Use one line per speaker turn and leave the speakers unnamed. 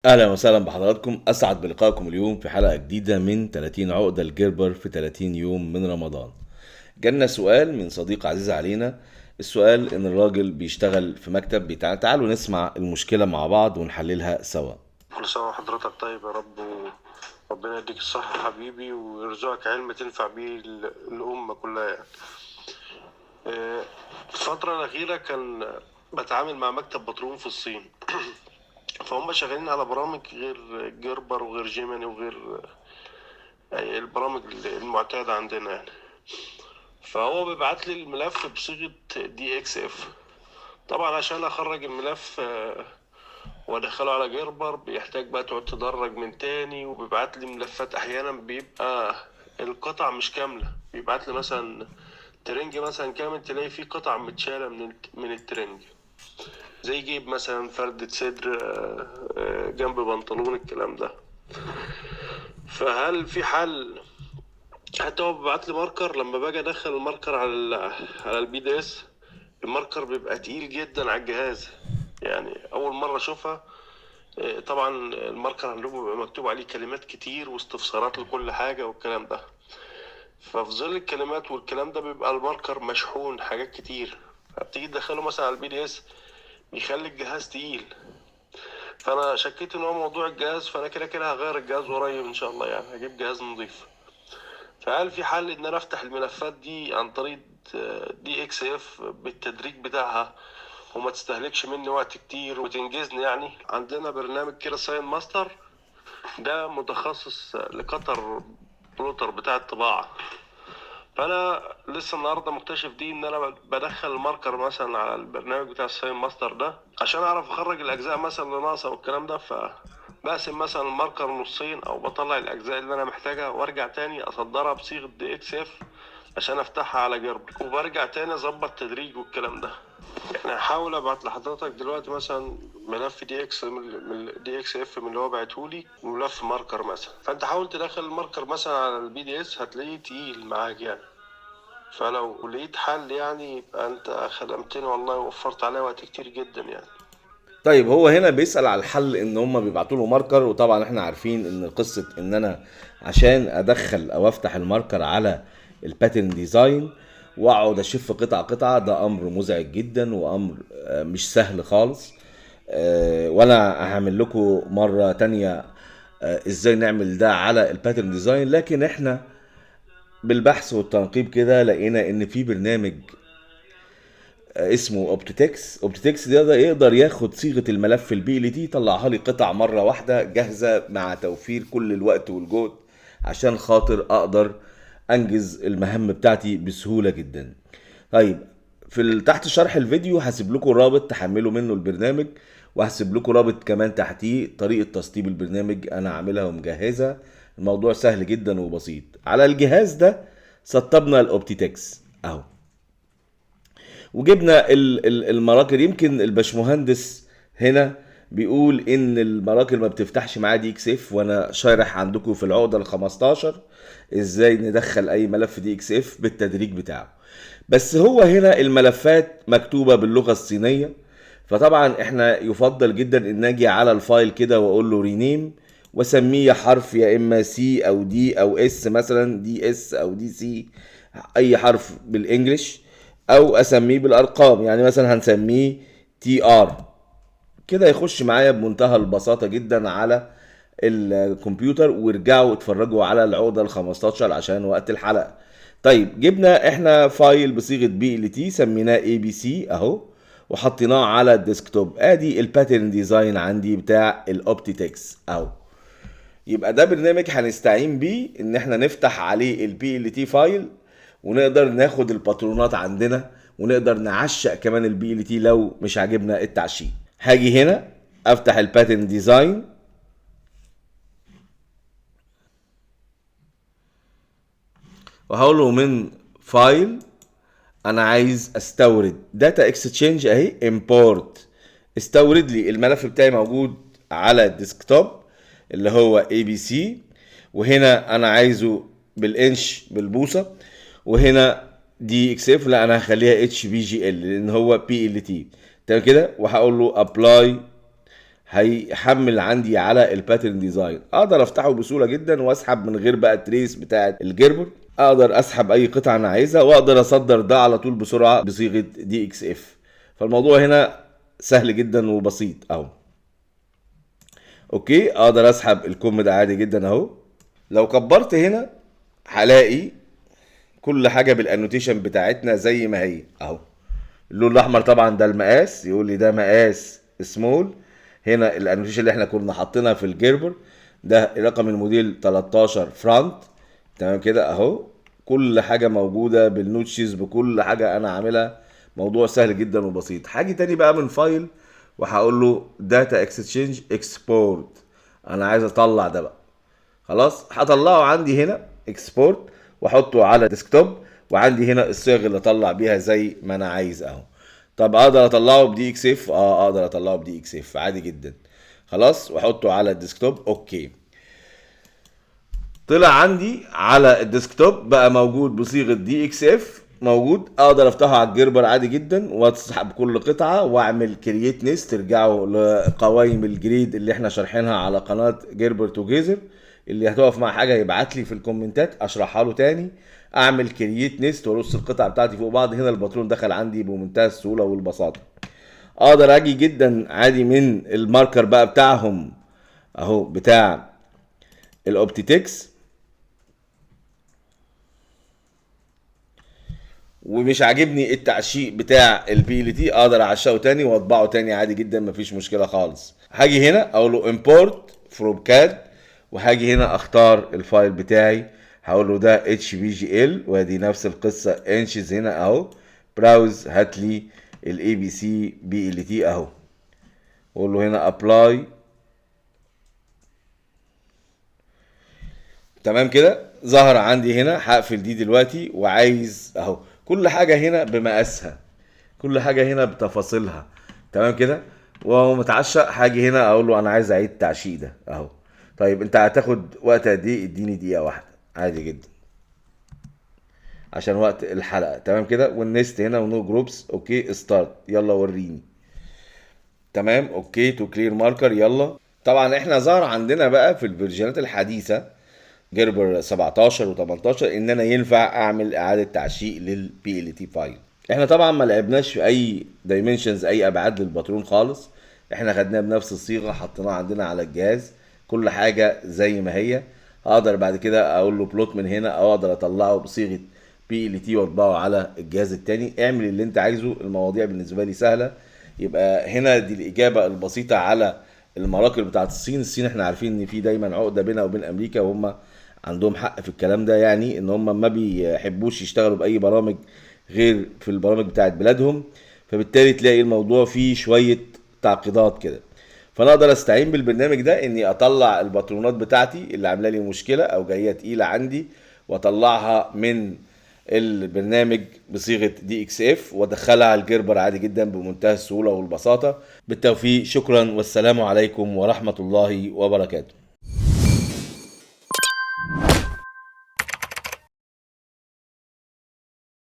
اهلا وسهلا بحضراتكم، اسعد بلقائكم اليوم في حلقة جديدة من 30 عقده الجربر في 30 يوم من رمضان. جالنا سؤال من صديق عزيز علينا، السؤال ان الراجل بيشتغل في مكتب بتاع، تعالوا نسمع المشكلة مع بعض ونحللها سوا.
كل سنة وحضرتك طيب يا رب، وربنا يديك الصحة حبيبي ويرزقك علم تنفع بيه الأمة كلها يعني. الفترة الأخيرة كان بتعامل مع مكتب بترول في الصين، فهم شغالين على برامج غير Gerber وغير Gemini وغير البرامج المعتادة عندنا يعني. فهو بيبعت لي الملف بصيغة DXF. طبعا عشان أخرج الملف وادخله على Gerber بيحتاج بقى تقعد تدرج من تاني، وبيبعت لي ملفات احيانا بيبقى القطع مش كاملة، بيبعت لي مثلا ترنج مثلا كامل تلاقي فيه قطع متشاله من الترنج، زي جيب مثلا فردة صدر، جنب بنطلون، الكلام ده. فهل في حل؟ حتى هو بيبعت لي marker، لما باجي ادخل ال marker على ال PDS ال marker بيبقى تقيل جدا على الجهاز، يعني اول مرة اشوفها. طبعا ال marker عندهم بيبقى مكتوب عليه كلمات كتير واستفسارات لكل حاجة والكلام ده، ففي ظل الكلمات والكلام ده بيبقى ال marker مشحون حاجات كتير، فبتيجي تدخله مثلا على ال PDS بيخلي الجهاز تقيل. فانا شكيت ان هو موضوع الجهاز، فانا كده كده هغير الجهاز قريب ان شاء الله، يعني هجيب جهاز نظيف. فهل في حل ان انا افتح الملفات دي عن طريق DXF بالتدريج بتاعها وما تستهلكش مني وقت كتير وتنجزني؟ يعني عندنا برنامج كده Sign Master، ده متخصص ل cutter plotter بتاع الطباعة. فأنا لسه النهاردة مكتشف دي، إن أنا بدخل ال marker مثلا على البرنامج بتاع ال Sign Master ده عشان أعرف أخرج الأجزاء مثلا اللي ناقصة والكلام ده، فبقسم مثلا ال marker نصين أو بطلع الأجزاء اللي أنا محتاجها وأرجع تاني أصدرها بصيغة DXF عشان أفتحها على Gerber، وبرجع تاني أظبط تدريج والكلام ده. يعني هحاول ابعت لحضرتك دلوقتي مثلا ملف DX من DXF من اللي هو بعته لي، وملف marker مثلا، فانت حاول تدخل ال marker مثلا على ال PDS هتلاقيه تقيل معاك يعني. فلو لقيت حل يعني يبقى انت خدمتني والله، ووفرت عليا وقت كتير جدا يعني.
طيب هو هنا بيسأل على الحل ان هم بيبعتوا له marker، وطبعا احنا عارفين ان قصة ان انا عشان ادخل او افتح ال marker على ال Pattern Design واقعد اشف قطعة قطعة ده امر مزعج جدا وامر مش سهل خالص. وانا هعمل لكم مرة تانية، ازاي نعمل ده على ال Pattern Design، لكن احنا بالبحث والتنقيب كده لقينا ان في برنامج اسمه Optitex. Optitex ده يقدر ياخد صيغة الملف ال PLT يطلعها لي قطع مرة واحدة جاهزة مع توفير كل الوقت والجهد عشان خاطر اقدر انجز المهام بتاعتي بسهولة جدا. طيب في تحت شرح الفيديو هسيب لكم رابط تحملوا منه البرنامج، وهسيب لكم رابط كمان تحتيه طريقه تسطيب البرنامج انا عاملها ومجهزها. الموضوع سهل جدا وبسيط. على الجهاز ده سطبنا ال Optitex اهو، وجبنا ال marker. يمكن الباشمهندس هنا بيقول ان ال marker ما بتفتحش معاه DXF، وانا شارح عندكم في العقدة ال 15 ازاي ندخل اي ملف DXF بالتدريج بتاعه. بس هو هنا الملفات مكتوبة باللغة الصينية، فطبعا احنا يفضل جدا ان اجي على ال file كده واقول له rename واسميه حرف، يا اما C او D او S، مثلا DS او DC، اي حرف بال English، او اسميه بالارقام، يعني مثلا هنسميه TR كده، يخش معايا بمنتهى البساطة جدا على الكمبيوتر. وارجعوا اتفرجوا على العقدة ال 15 عشان وقت الحلقة. طيب جبنا احنا file بصيغة PLT سميناه ABC اهو، وحطيناه على ال desktop. ادي ال Pattern Design عندي بتاع ال Optitex اهو. يبقى ده برنامج هنستعين بيه ان احنا نفتح عليه ال PLT file، ونقدر ناخد الباترونات عندنا، ونقدر نعشق كمان ال PLT لو مش عاجبنا التعشيق. هاجي هنا افتح ال Pattern Design، وهقول له من file انا عايز استورد data exchange اهي، import، استورد لي الملف بتاعي موجود على ال desktop اللي هو ABC، وهنا انا عايزه بالانش بالبوصه، وهنا DXF لا انا هخليها HPGL لان هو PLT. تمام كده. وهقول له apply، هيحمل عندي على ال Pattern Design. اقدر افتحه بسهولة جدا واسحب من غير بقى ال trace بتاعه ال Gerber، اقدر اسحب اي قطعه انا عايزها، واقدر اصدر ده على طول بسرعة بصيغة DXF. فالموضوع هنا سهل جدا وبسيط اهو. okay، اقدر اسحب الكم ده عادي جدا اهو. لو كبرت هنا هلاقي كل حاجة بال annotation بتاعتنا زي ما هي اهو. اللون الاحمر طبعا ده المقاس، يقول لي ده مقاس سمول. هنا ال annotation اللي احنا كنا حاطينها في ال Gerber، ده رقم الموديل 13 front. تمام كده اهو، كل حاجة موجودة بال notches بكل حاجة انا عاملها. موضوع سهل جدا وبسيط. حاجة تاني بقى من file وهقول له data exchange export، انا عايز اطلع ده بقى. خلاص هطلعه عندي هنا export واحطه على desktop، وعندي هنا الصيغ اللي اطلع بيها زي ما انا عايز اهو. طب اقدر اطلعه ب DXF؟ اقدر اطلعه ب DXF عادي جدا. خلاص واحطه على ال desktop. okay، طلع عندي على ال desktop بقى موجود بصيغة DXF موجود. اقدر افتحه على ال Gerber عادي جدا واسحب كل قطعه واعمل create nest. ترجعوا لقوائم ال grid اللي احنا شارحينها على قناة Gerber Together. اللي هتقف مع حاجة يبعت لي في الكومنتات اشرحها له تاني. اعمل create nest وارص القطع بتاعتي فوق بعض. هنا الباترون دخل عندي بمنتهى السهولة والبساطه. اقدر اجي جدا عادي من ال marker بقى بتاعهم اهو بتاع ال Optitex، ومش عاجبني التعشيق بتاع ال PLT، اقدر اعشقه تاني واطبعه تاني عادي جدا، مفيش مشكلة خالص. هاجي هنا اقول له import from CAD، وهاجي هنا اختار ال file بتاعي، هقول له ده HPGL، وادي نفس القصة inches هنا اهو، browse هات لي ال ABC PLT اهو، واقول له هنا apply. تمام كده، ظهر عندي هنا. هقفل دي دلوقتي، وعايز اهو كل حاجة هنا بمقاسها، كل حاجة هنا بتفاصيلها. تمام كده، وهو متعشق هاجي هنا اقول له انا عايز اعيد التعشيق ده اهو. طيب انت هتاخد وقت قد ايه؟ اديني دقيقة واحدة عادي جدا عشان وقت الحلقة. تمام كده، وال nest هنا و no groups. okay start، يلا وريني. تمام okay to clear marker، يلا. طبعا احنا ظهر عندنا بقى في ال versionات الحديثة Gerber 17 و18 ان انا ينفع اعمل اعاده تعشيق لل PLT file. احنا طبعا ما لعبناش في اي dimensions، اي ابعاد للباترون خالص، احنا خدناه بنفس الصيغة حطيناه عندنا على الجهاز، كل حاجة زي ما هي. هقدر بعد كده اقول له plot من هنا، او اقدر اطلعه بصيغة PLT واطبعه على الجهاز التاني. اعمل اللي انت عايزه، المواضيع بالنسبة لي سهلة. يبقى هنا دي الاجابة البسيطة على ال marker بتاعت الصين. الصين احنا عارفين ان في دايما عقده بينها وبين امريكا، وهم عندهم حق في الكلام ده، يعني ان هم ما بيحبوش يشتغلوا باي برامج غير في البرامج بتاعت بلادهم، فبالتالي تلاقي الموضوع فيه شوية تعقيدات كده. فانا اقدر استعين بالبرنامج ده اني اطلع الباترونات بتاعتي اللي عامله لي مشكلة او جاية تقيلة عندي، واطلعها من البرنامج بصيغة DXF وادخلها على ال Gerber عادي جدا بمنتهى السهولة والبساطه. بالتوفيق، شكرا، والسلام عليكم ورحمة الله وبركاته.